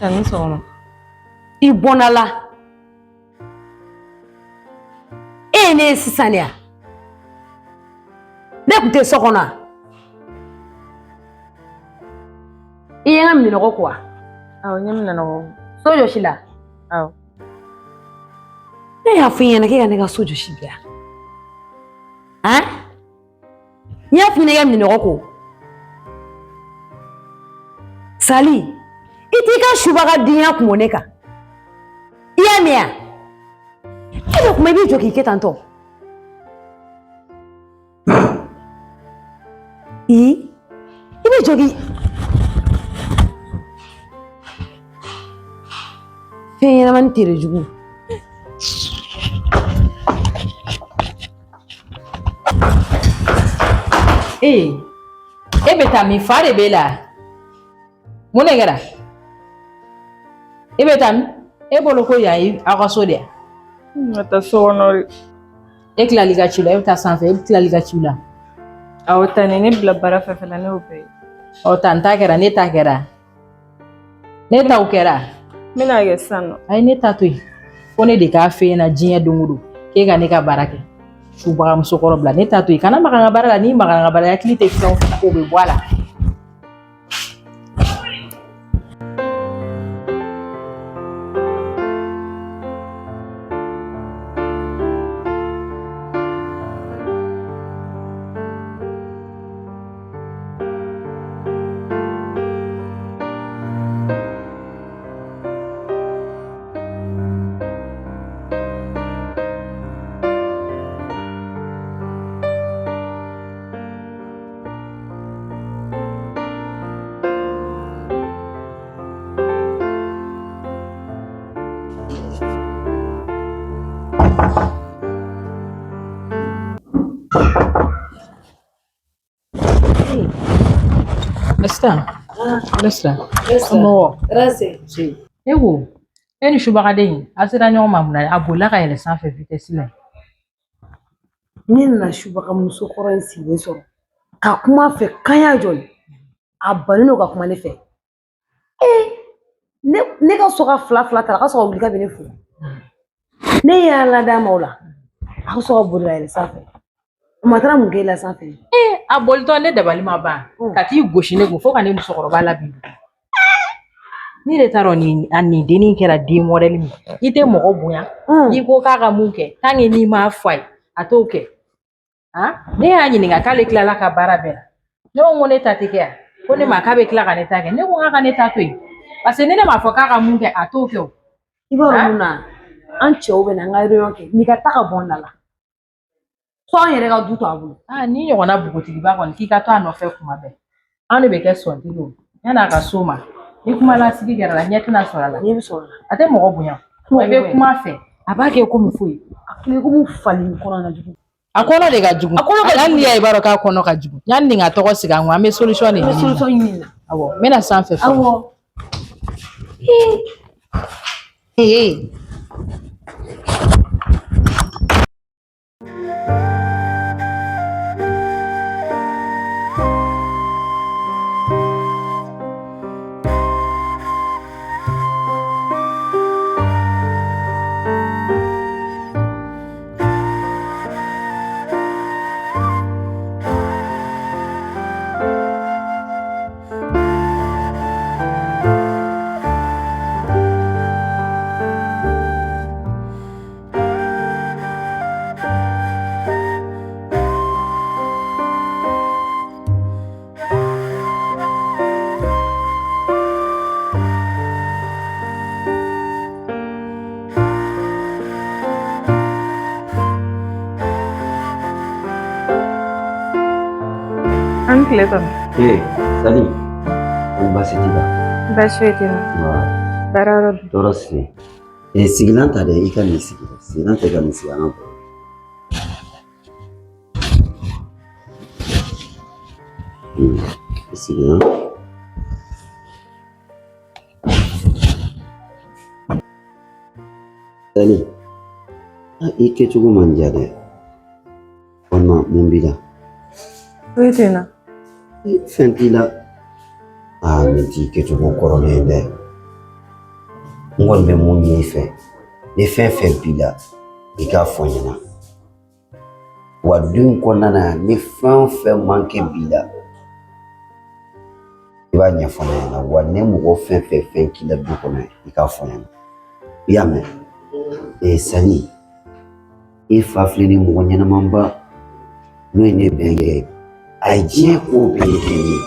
A ni sɔgɔma. I bɔnna la. E ye ne ye sisan de ya? Ne tun tɛ so kɔnɔ wa? I ye n ka minɛnɔgɔ ko wa? Awɔ, n ye minɛnɔgɔ ko. So jɔsi la? Awɔ. Ne y'a fɔ i ɲɛna k'e ka ne ka so jɔsi bi yan. Han? N y'a f'i ɲɛna i ka minɛnɔgɔ ko. Sali, i t'i ka subagadenya kun bɔ ne kan. I y'a mɛn wa? E bɛ kuma i b'i jɔ k'i kɛ tan tɔ. I bɛ jɔ k'i fɛn ɲɛnamani tere jugu. Ee, e bɛ taa min? Fa de b'e la? Mun de kɛra? E bɛ taa min? E bolo ko yan ye aw ka so de ye? N ka taa so kɔnɔ de. E tilal'i ka ci la, e bɛ taa sanfɛ, e bɛ tilal'i ka ci la. Awɔ, tani ne bila baara fɛn fɛn la, ne y'o bɛɛ ye. Ɔ, tan ta kɛra, ne ta kɛra. Ne taw kɛra. N bɛna kɛ sisan nɔ. Ayi, ne ta to yen. Fo ne de k'a f'e ɲɛna diɲɛ don o don k'e ka ne ka baara kɛ. Subaga musokɔrɔ bila, ne ta to yen. Kana maga n ka baara la, n'i magara n ka baara la, hakili tɛ fɛn o fɛn na, o bɛ bɔ a la. Asita, Asita, somɔgɔw? E ko, e ni subagaden in, a sera ɲɔgɔn ma mun na? A bolila ka yɛlɛ sanfɛ vitesse la. Ne nana subaga muso kɔrɔ in sigilen sɔrɔ ka kuma a fɛ kan y'a jɔ a bannen don ka kuma ne fɛ. Ee, ne ka so ka fila fila ta a ka sɔrɔ ka wuli ka bɛ ne fo. Ne y'a lada ma o la, a ka sɔrɔ ka boli ka yɛlɛ sanfɛ. O ma taara mun k'e la sanfɛ? Ee, a bolitɔ ne dabali ma ban ka t'i gosi ne kun fo ka ne musokɔrɔba labin. Ne yɛrɛ t'a dɔn nin a nin dennin kɛra den mɔdɛli min. I tɛ mɔgɔ bonya. N'i ko k'a ka mun kɛ, tant que n'i m'a fɔ a ye, a t'o kɛ. Ne y'a ɲininka k'ale tilala ka baara bɛɛ la. Ne ko ko ne ta tɛ kɛ yan. Ko ne ma k'a bɛ tila ka ne ta kɛ. Ne ko k'a ka ne ta to yen. Parce que ni ne m'a fɔ k'a ka mun kɛ, a t'o kɛ o. I b'a dɔn mun na, an cɛw bɛ na an ka réunion kɛ, n'i ka taa ka bɔ n da la. Fo an yɛrɛ ka du to a bolo. Aa, ni ɲɔgɔnna npogotigiba kɔni k'i ka to a nɔfɛ kuma bɛɛ. Anw de bɛ kɛ sɔntigi ye. Yan'a ka s'o ma, ni kuma lasigi kɛra la, ɲɛ tɛna sɔrɔ a la. Ɲɛ bɛ sɔrɔ a la. A tɛ mɔgɔ bonya. I bɛ kuma a fɛ, a b'a kɛ komi foyi. A tile komi fali kɔnɔna jugu. A kɔnɔ de ka jugu. A kɔnɔ ka jugu. Hali n'i y'a ye i b'a dɔn k'a kɔnɔ ka jugu. Yanni nin ka tɔgɔ sigi an kun, an bɛ solution de An bɛ ɲini. solution ɲini na. Awɔ, n bɛna sanfɛ fɔlɔ. Awɔ. Ee. An tile tɔnɔ. Ee, Sali, ko baasi t'i la? Baasi foyi tɛ n na. Nba, Baara yɔrɔ dun? tɔɔrɔ si tɛ. Ee, sigilan ta dɛ, i ka nin sigi. Sigilan ta i ka nin sigi an ka baro. Sigilan. Sali, i kɛcogo man diya dɛ. Walima mun b'i la? Foyi tɛ n na. Fɛn t'i la. Aa, nin t'i kɛcogo kɔrɔlen ye dɛ. N kɔni bɛ mun ɲini i fɛ, ni fɛn fɛn b'i la, i k'a fɔ n ɲɛna. Wa du in kɔnɔna na yan, ni fɛn o fɛn manque b'i la, i b'a ɲɛfɔ ne ɲɛna. Wa ni mɔgɔ fɛn fɛn fɛn k'i la du kɔnɔ yan, i k'a fɔ n ɲɛna. I y'a mɛn? Ee Sali, i fa filɛ ni mɔgɔ ɲɛnamanba n'o ye ne bɛnkɛ ye. A ye diɲɛ ko bɛɛ kɛ ne ye.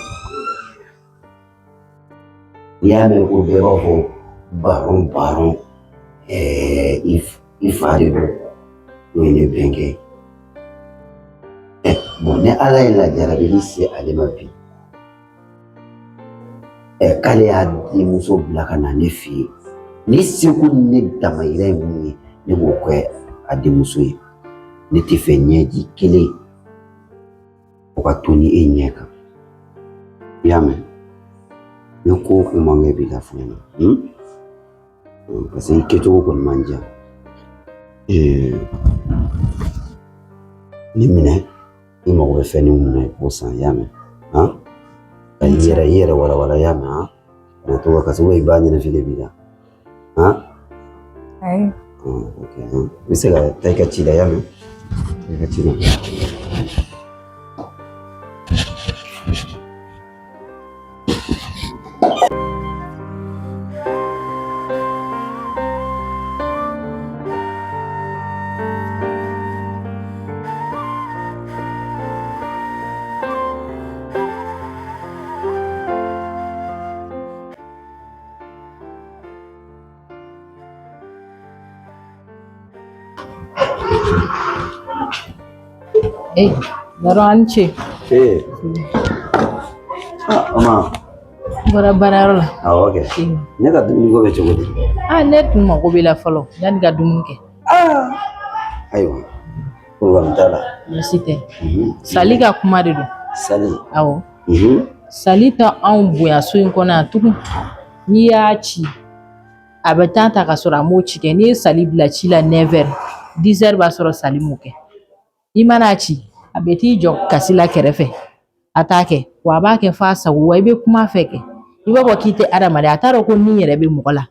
N'i y'a mɛn ko bɛɛ b'a fɔ baron baron, ɛɛ i fa de don, n'o ye ne bɛnkɛ ye. Bon, ni Ala ye lajarabili se ale ma bi, k'ale y'a denmuso bila ka na ne fɛ yen, ne seko ni ne damayira ye mun ye, ne b'o kɛ a denmuso ye. Ne tɛ fɛ ɲɛji kelen o ka to ni e ɲɛ kan. I y'a mɛn? Ni ko o ko manque b'i la, fɔ n ɲɛna. Parce que i kɛcogo kɔni man diya. Nin minɛ, i mago bɛ fɛn min na, i k'o san. I y'a mɛn? Han, ka i yɛrɛ walawala. I y'a mɛn? Han, kana to ka kasi, i b'a ɲɛnafin b'i la. Han. Ayi. Ok, i bɛ se ka taa i ka ci la. I y'a mɛn? I ka ci la. Eh, Baro, a ni ce. Ee, ah, ama. N bɔra baarayɔrɔ la. Awɔ kɛ. Ne ka dumuni ko bɛ cogo di? Ah, ne tun mago b'i la fɔlɔ yanni ka dumuni kɛ. Ayiwa, problème t'a la. Baasi tɛ. Sali ka kuma de don. Sali? Awɔ. Sali tɛ anw bonya so in kɔnɔ yan tugun. N'i y'a ci, a bɛ temps ta ka sɔrɔ a m'o ci kɛ. N'i ye Sali bila ci la 9 heures, 10 heures b'a sɔrɔ Sali m'o kɛ. I mana ci, a bɛ t'i jɔ kasi la kɛrɛfɛ, a t'a kɛ. Wa a b'a kɛ f'a sago. Wa i bɛ kuma fɛ kɛ, i b'a fɔ k'i tɛ adamaden, a t'a dɔn ko ni yɛrɛ bɛ mɔgɔ la.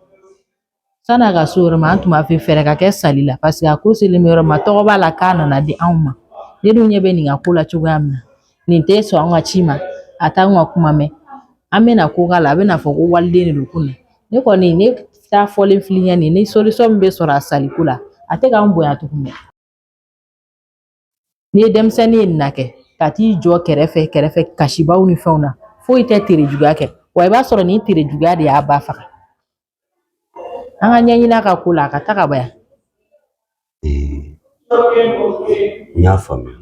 San'a ka so yɔrɔ ma, an tun b'a fɛ fɛɛrɛ ka kɛ Sali la, parce que a ko selen bɛ yɔrɔ ma, tɔgɔ b'a la k'a nana di anw ma. Ne dun ɲɛ bɛ nin ka ko la cogoya min na, nin tɛ sɔn an ka ci ma, a t'anw ka kuma mɛn. An bɛna ko k'a la, a bɛna fɔ ko waliden de don. Ko nin ne kɔni, ne t'a fɔlen fili ɲɛ nin ni solution min bɛ sɔrɔ a saliko la, a tɛ k'an bonya tugun dɛ. N'i ye denmisɛnnin ye nin na kɛ ka t'i jɔ kɛrɛfɛ kɛrɛfɛ kasibaw ni fɛnw na, foyi tɛ tere juguya kɛ. Wa i b'a sɔrɔ nin tere juguya de y'a ba faga. An ka ɲɛɲini a ka ko la, a ka taa ka bɔ yan. N y'a faamuya.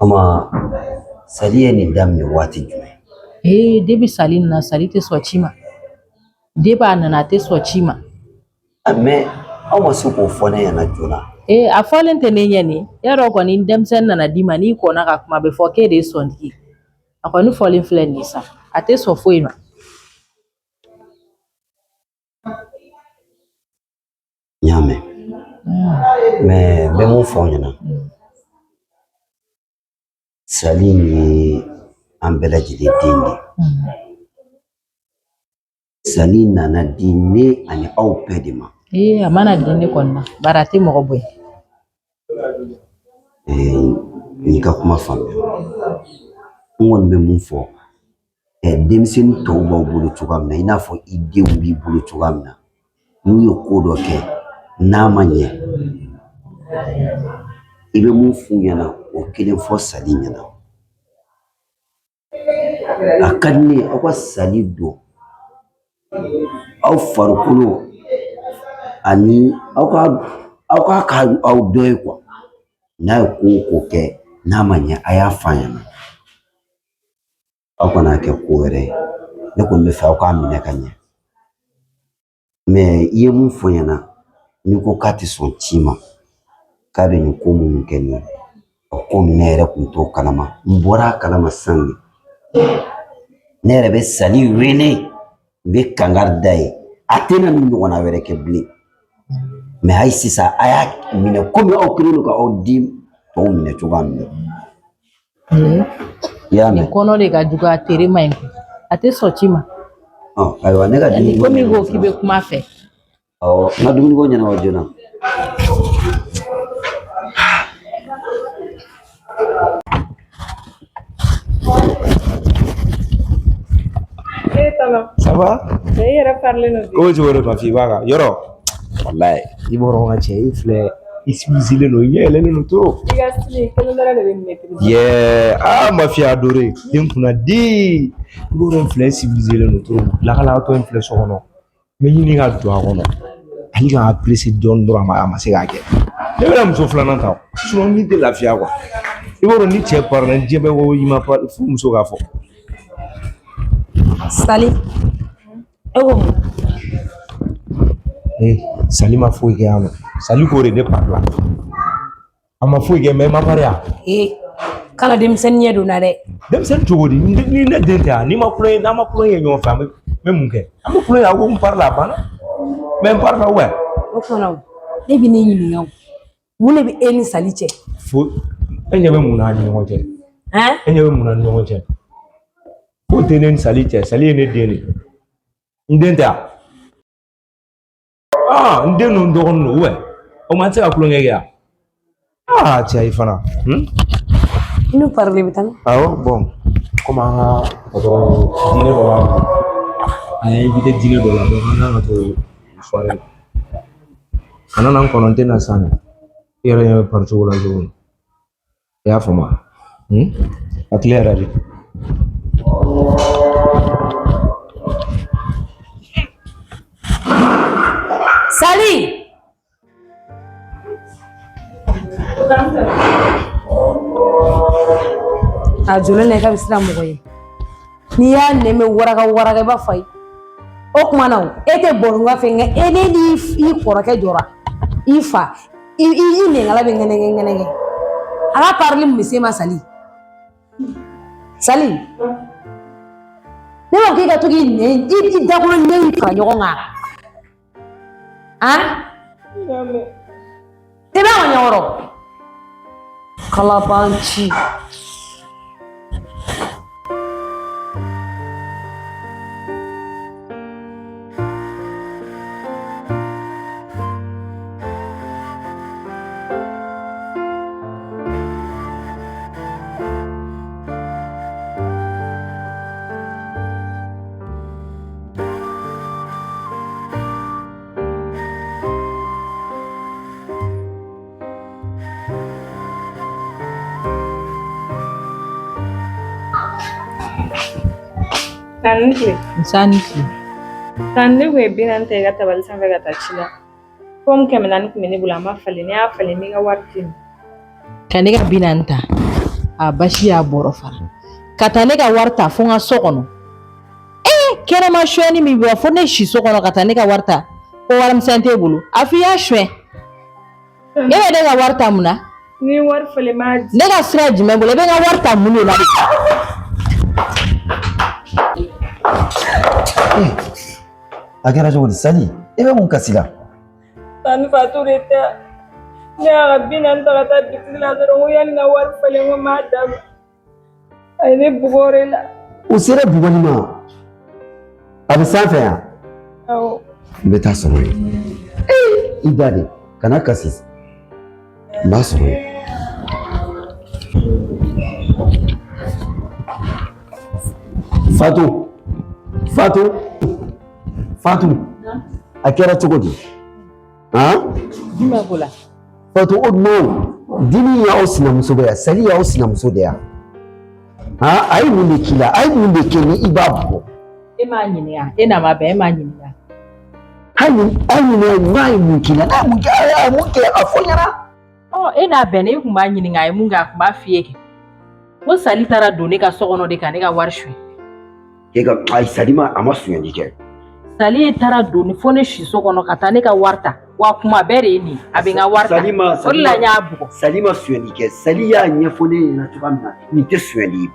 Ama, Sali ye nin daminɛ waati jumɛn? Ee, depuis Sali nana, Sali tɛ sɔn ci ma. Depuis a nana, a tɛ sɔn ci ma. Mais aw ma se k'o fɔ ne ɲɛna joona. Ee, a fɔlen tɛ ne ɲɛ nin yarɔ. Kɔni denmisɛnnin nana d'i ma, n'i kɔnna ka kuma, a bɛ fɔ k'e de ye sɔntigi. A kɔni fɔlen filɛ nin ye sa, a tɛ sɔn foyi ma. N y'a mɛn. Mais n bɛ mun fɔ aw ɲɛna? Sali ye an bɛɛ lajɛlen den de ye. Sali nana di ne ani aw bɛɛ de ma. Ee, a mana di ne kɔni ma, bari a tɛ mɔgɔ bonya. N y'i ka kuma faamuya. N kɔni bɛ mun fɔ, denmisɛnnin tɔw b'aw bolo cogoya min na, i n'a fɔ i denw b'i bolo cogoya min na, n'u ye ko dɔ kɛ n'a ma ɲɛ, i bɛ mun f'u ɲɛna, o kelen fɔ Sali ɲɛna. A ka di ne ye aw ka Sali don aw farikolo ani aw ka k'a aw dɔ ye kuwa. N'a ye ko o ko kɛ n'a ma ɲɛ, a y'a f'a ɲɛna. Aw kana kɛ ko wɛrɛ ye. Ne kɔni bɛ fɛ aw k'a minɛ ka ɲɛ. Mais i ye mun fɔ n ɲɛna, n'i ko k'a tɛ sɔn ci ma, k'a bɛ nin ko minnu kɛ nin ye, o komi ne yɛrɛ kun t'o kalama, n bɔra a kalama sisan de. Ne yɛrɛ bɛ Sali wele, n bɛ kangari da ye, a tɛna nin ɲɔgɔnna wɛrɛ kɛ bilen. Mais hali sisan, a y'a minɛ komi aw kɛlen don ka aw den tɔw minɛ cogoya min na. I y'a Nin mɛn? kɔnɔ de ka jugu, a tere ma ɲi, a tɛ sɔn ci ma. Ayiwa, ne ka Ni dumuni komi i ko k'i bɛ kuma fɛ. Awɔ, n ka dumuniko ɲɛnabɔ joona. Ça va? E yɛrɛ parilen don bi. Ko cogo de ma f'i b'a kan yɔrɔ walayi i b'a dɔn ka cɛ i filɛ i civilisé don i ɲɛ yɛlɛlen don trop. I ka style kelen dɔrɔn de bɛ maîtriser. Yeah, ah ma fille adorée den kunna di i b'a dɔn n filɛ i civilisé don trop lakalatɔ in filɛ so kɔnɔ n bɛ ɲini ka don a kɔnɔ hali k'a apprécier dɔɔni dɔrɔn a ma se k'a kɛ ne bɛna muso filanan ta sinon ni tɛ lafiya quoi i b'a dɔn ni cɛ parila diɲɛ bɛɛ ko i ma pari fo muso k'a fɔ. Sali, e ko mun? Ee Sali ma foyi kɛ yan nɔ Sali ko de ne parila a ma foyi kɛ mais ma pari yan. Ee kana denmisɛnnin ɲɛ don n na dɛ. Denmisɛnnin cogo di ni ne den tɛ yan n'i ma kulonkɛ n'an ma kulonkɛ kɛ ɲɔgɔn fɛ an bɛ n bɛ mun kɛ an bɛ kulonkɛ a ko n parila a banna mais n parila wɛ. O kumana o, ne bɛ ne ɲininka o, mun de bɛ e ni Sali cɛ? Fo e ɲɛ bɛ mun na an ni ɲɔgɔn cɛ? Han? E ɲɛ bɛ mun na an ni ɲɔgɔn cɛ? Ko tɛ ne ni Sali cɛ, Sali ye ne den de ye. N den tɛ yan? Ah, n den don n dɔgɔnin don wɛ. O ma n tɛ se ka kulonkɛ kɛ yan. Ah, cɛ i fana. I n'u parilen bɛ taa min? Awɔ, bon, komi an ka patron dîner dɔ b'a bolo. A y'an invité dîner dɔ la, donc an kan ka to soirée la. Kana na n kɔnɔ n tɛ na sisan dɛ. I yɛrɛ ɲɛ bɛ pari cogo la cogo min. I y'a faamu wa? A tile yɛrɛ de. Sali! A jɔlen na i ka bɛ siran mɔgɔ ye. N'i y'a nɛn bɛ waraka waraka i b'a fɔ ayi. O tuma na o, e tɛ bɔrɔnka fɛ nka e ne ni i kɔrɔkɛ jɔra i fa i i nɛnkala bɛ ŋɛnɛŋɛ ŋɛnɛŋɛ. A ka parili mun bɛ se ma Sali? Sali, ne b'a fɔ k'i ka to k'i nɛn i dakolo nɛn in fara ɲɔgɔn kan. Han? Tɛmɛ a ɲɛkɔrɔ. Kalabanci. Tan ni tile. Nsa ni tile. Tan ne kun ye 40 ta i ka tabali sanfɛ ka taa ci la. Komi 400 kun bɛ ne bolo a ma falen ne y'a falen n b'i ka wari d'i ma. Ka ne ka 40 ta a basi y'a bɔrɔ fara ka taa ne ka wari ta fo n ka so kɔnɔ. Ee kɛnɛma sonyɛni min bɛ fo ne si so kɔnɔ ka taa ne ka wari ta ko warimisɛn t'e bolo a f'i y'a sonyɛ. E bɛ ne ka wari ta mun na? Ni wari falen m'a di. Ne ka sira jumɛn bolo e bɛ n ka wari ta mun de la? A kɛra cogo di Sali? E bɛ mun kasi la? Tan Fatu de tɛ. Ne y'a ka 40 ta ka taa bitigi la dɔrɔn ko yanni n ka wari falen ko n b'a d'a ma. A ye ne bugɔ o de la. O sera bugɔli ma. A bɛ sanfɛ yan. Awɔ. N bɛ taa sɔrɔ yen. I ba de kana kasi. N b'a sɔrɔ yen. Fatu, Fatu, Fatu, a kɛra cogo di? Han? Jumɛn ko la? Fatu o tuma dimi y'aw sinamuso bɛ yan, Sali y'aw sinamuso de yan. Han? A ye mun de k'i la? A ye mun de kɛ ni i b'a bugɔ? E m'a ɲininka, e n'a ma bɛn, e m'a ɲininka. Hali ni n'a ye mun k'i la, n'a ye mun kɛ, a ye mun kɛ, a fɔ n ɲɛna. Ɔ e n'a bɛnna e kun b'a ɲininka a ye mun kɛ a kun b'a f'i ye kɛ. Ko Sali taara don ne ka so kɔnɔ de ka ne ka wari suɲɛ. E ka ayi Sali ma a ma sonyali kɛ. Sali taara don fo ne si so kɔnɔ ka taa ne ka wari ta wa kuma bɛɛ de ye nin a bɛ n ka wari ta. Sali ma O de la n y'a bugɔ. Sali ma sonyali kɛ. Sali y'a ɲɛfɔ ne ɲɛna cogoya min na nin tɛ sonyali ye.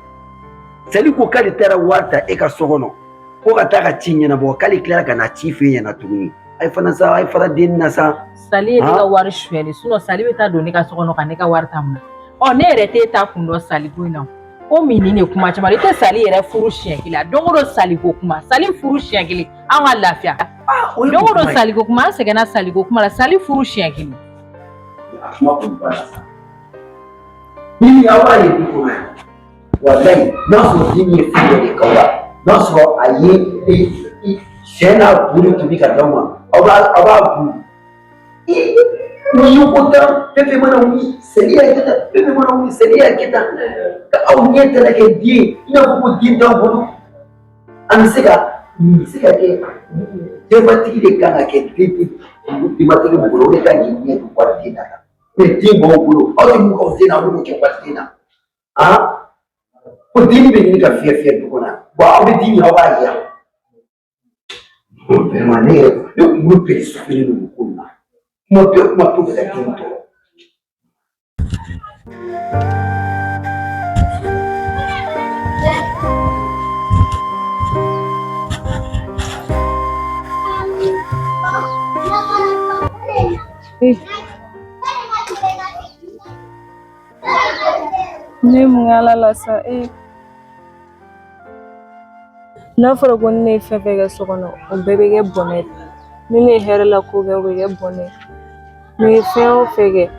Sali ko k'ale taara wari ta e ka so kɔnɔ ko ka taa ka ci ɲɛnabɔ k'ale tilara ka na ci f'e ɲɛna tuguni. A ye fana sa a ye fara den na sa. Sali ye ne ka wari suɲɛ de sinon Sali bɛ taa don ne ka so kɔnɔ ka ne ka wari ta mun na? Ɔ ne yɛrɛ t'e ta kun dɔn Sali ko in na. Komi nin de kuma caman i tɛ Sali yɛrɛ furu siɲɛ kelen don o don Sali ko kuma Sali furu siɲɛ kelen an ka lafiya. Don o don saliko kuma, an sɛgɛnna saliko kuma la. Sali furu siɲɛ kelen. A kuma kɔni banna sa. Ni aw b'a ye du kɔnɔ yan, walayi, n'a sɔrɔ den ye fɛn dɔ de k'aw la, n'a sɔrɔ a ye sɛ n'a bu de tobi ka d'aw ma, aw b'a bu. Ni ye ko tan, fɛn fɛn mana wuli, seli y'a kɛ tan, fɛn fɛn mana wuli, seli y'a kɛ tan, ka aw ɲɛ tɛnɛ kɛ den ye, i n'a fɔ ko den t'aw bolo. An bɛ se ka nin bɛ se ka kɛ, denbatigi de kan ka kɛ den denbatigi mun bolo, o de kan k'i ɲɛ don wari den na. Mais den b'aw bolo, aw tɛ mun k'aw den na, aw b'o kɛ wari den na. Ah, ko denni bɛ ɲini ka fiyɛ fiyɛ du kɔnɔ yan, bon, aw bɛ den min, aw b'a ye yan. Vraiment, ne yɛrɛ, ne kunkolo bɛɛ sufɛlen don nin ko in na. Kuma bɛɛ, kuma bɛɛ, bɛ ka den tɔɔrɔ. Ne mun k'ala la sa e? N'a fɔra ko ne ye fɛn fɛn kɛ so kɔnɔ, o bɛɛ bɛ kɛ bɔnɛ ye. Ni ne ye hɛrɛ la ko kɛ, o bɛ kɛ bɔnɛ ye. Ne ye fɛn o fɛn kɛ,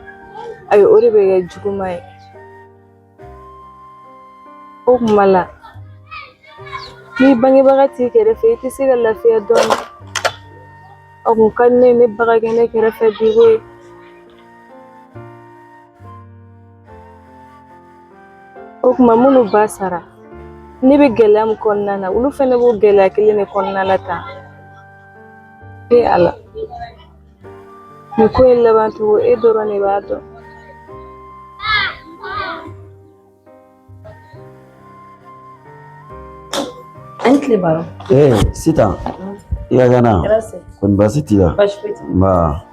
ayi, o de bɛ kɛ juguman ye. O kuma la, n'i bangebaga t'i kɛrɛfɛ, i tɛ se ka lafiya dɔɔnin. A kun ka di ne ye ne ba ka kɛ ne kɛrɛfɛ bi koyi. O tuma minnu ba sara, ne bɛ gɛlɛya min kɔnɔna na, olu fana b'o gɛlɛya kelen de kɔnɔna la tan. E Ala, nin ko in laban cogo, e dɔrɔn de b'a dɔn. An tile baro. Ee, Sitan, i ka kɛnɛ? Kɔni baasi t'i la? Baasi foyi tɛ. Nba.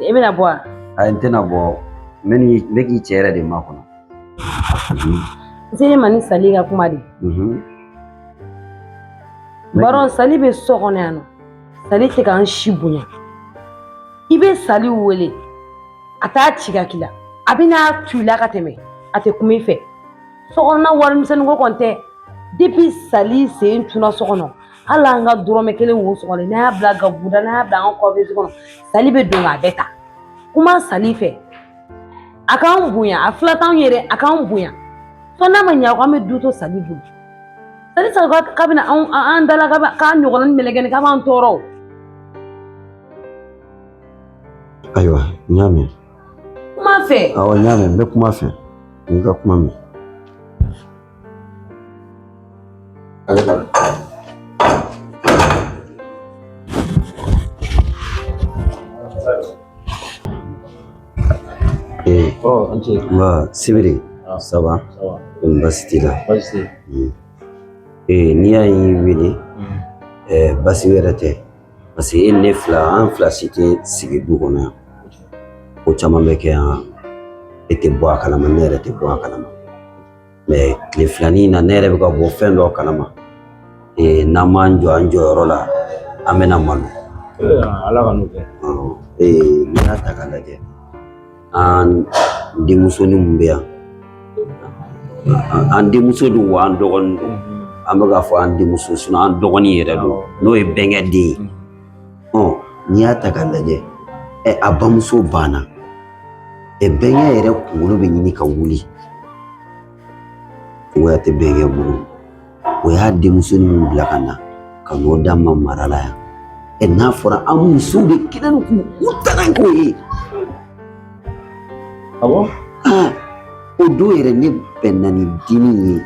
E bɛna bɔ wa? Ayi, n tɛna bɔ. N bɛ ni n bɛ k'i cɛ yɛrɛ de makɔnɔ. N se ma ni Sali ka kuma de. Baron, Sali bɛ so kɔnɔ yan nɔ. Sali tɛ k'an si bonya. I bɛ Sali wele, a t'a ci ka k'i la. A bɛ n'a tu i la ka tɛmɛ. A tɛ kuma i fɛ. Sokɔnɔna warimisɛnnin ko kɔni tɛ. Depuis Sali sen tunna so kɔnɔ, hali an ka dɔrɔmɛ kelen wo sɔgɔlen, n'an y'a bila gabuguda, n'an y'a bila an ka coiffeuse kɔnɔ, Sali bɛ don k'a bɛɛ ta. Kuma Sali fɛ, a k'an bonya, a fila t'anw ye dɛ, a k'an bonya. Fo n'a ma ɲɛ ko an bɛ du to Sali bolo. Sali sali k'a bɛna anw an dala k'a ɲɔgɔnna ni mɛlɛkɛni k'a b'an tɔɔrɔ o. Ayiwa, n y'a mɛn. Kuma fɛ. Awɔ, n y'a mɛn, n bɛ kuma fɛ. N y'i ka kuma mɛn. Ee, nba Sibiri, ça va? Kɔni baasi t'i la? Ee, n'i y'a ye n y'i wele, baasi wɛrɛ tɛ. Parce que e ni ne fila, an fila si tɛ sigi du kɔnɔ yan. Ko caman bɛ kɛ yan, e tɛ bɔ a kalama, ne yɛrɛ tɛ bɔ a kalama. Mais tile filanin na, ne yɛrɛ bɛ ka bɔ fɛn dɔ kalama. Ee, n'an m'an jɔ an jɔyɔrɔ la, an bɛna malo. Ala ka n'o kɛ. Ee, n'i y'a ta k'a lajɛ, an denmusonin mun bɛ yan, an denmuso don wa an dɔgɔnin don. An bɛ k'a fɔ an denmuso, sinon an dɔgɔnin yɛrɛ don, n'o ye bɛnkɛ den ye. Ɔ, n'i y'a ta k'a lajɛ, ɛ, a bamuso banna. Ɛ, bɛnkɛ yɛrɛ kunkolo bɛ ɲini ka wuli. Cogoya tɛ bɛnkɛ bolo. O y'a denmusonin min bila ka na, ka n'o d'a ma mara la yan. Ɛ, n'a fɔra an musow de kɛlen don k'u taga k'o ye. Awɔ. Ah, o don yɛrɛ ne bɛnna ni dennin ye,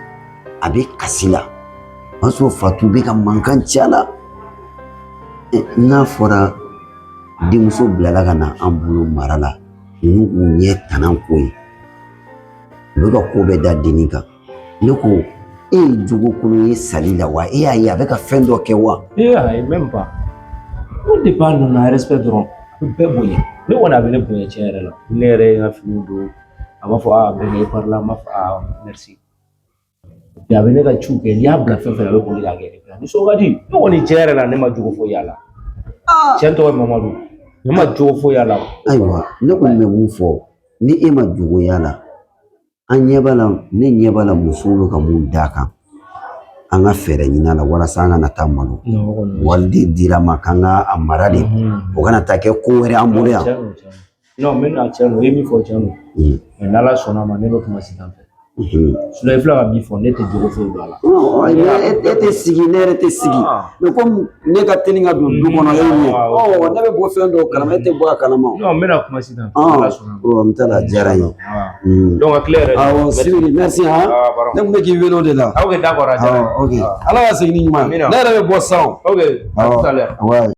a bɛ kasi la. O y'a sɔrɔ Fatu bɛ ka mankan ci a la. N'a fɔra denmuso bilala ka na an bolo mara la, ninnu k'u ɲɛ tana k'o ye. U bɛ ka ko bɛɛ da dennin kan. Ne ko, e ye jogo kolon ye Sali la wa? E y'a ye a bɛ ka fɛn dɔ kɛ wa? Ee, ayi, même pas. Ko depuis a nana, respect dɔrɔn, a bɛ bɛɛ bonya. Ne kɔni, a bɛ ne bonya tiɲɛ yɛrɛ la. Ne yɛrɛ ye n ka finiw don, a b'a fɔ a bɛnkɛ, i parila, n b'a fɔ a merci. A bɛ ne ka ciw kɛ, n'i y'a bila fɛn fɛn na, a bɛ boli k'a kɛ. A nisɔn ka di. Ne kɔni, tiɲɛ yɛrɛ la, ne ma jogo foyi y'a la. Cɛ tɔgɔ ye Mamadu. Ne ma jogo foyi y'a la. Ayiwa, ne kɔni bɛ mun fɔ, ni e ma jogo y'a la, an ɲɛ b'a la, ne ɲɛ b'a la, musow bɛ ka mun d'a kan. An ka fɛɛrɛ ɲini a la walasa an kana taa malo. Waliden dira ma k'an ka a mara de, o kana taa kɛ ko wɛrɛ an bolo yan. Non, n bɛna, tiɲɛ don, i ye min fɔ tiɲɛ don. Mais n'Ala sɔnna a ma, ne bɛ kuma Sitan fɛ. Sinon i filɛ ka min fɔ, ne tɛ jogo foyi don a la. E tɛ sigi, ne yɛrɛ tɛ sigi. Mais komi ne ka teli ka don du kɔnɔ e ɲɛ, ne bɛ bɔ fɛn dɔw kalama, e tɛ bɔ a kalama. Non, n bɛna kuma Sitan fɛ, n'Ala sɔnna a ma. N t'a la, a diyara n ye. Donc a tile yɛrɛ. Awɔ, sibiri, merci han. Ne tun bɛ k'i wele o de la. Ok, d'accord, a diyara n ye. Ok, Ala ka segin ni ɲuman ye. Ne yɛrɛ bɛ bɔ sisan o. Ok, à tout à l'heure. Ouais.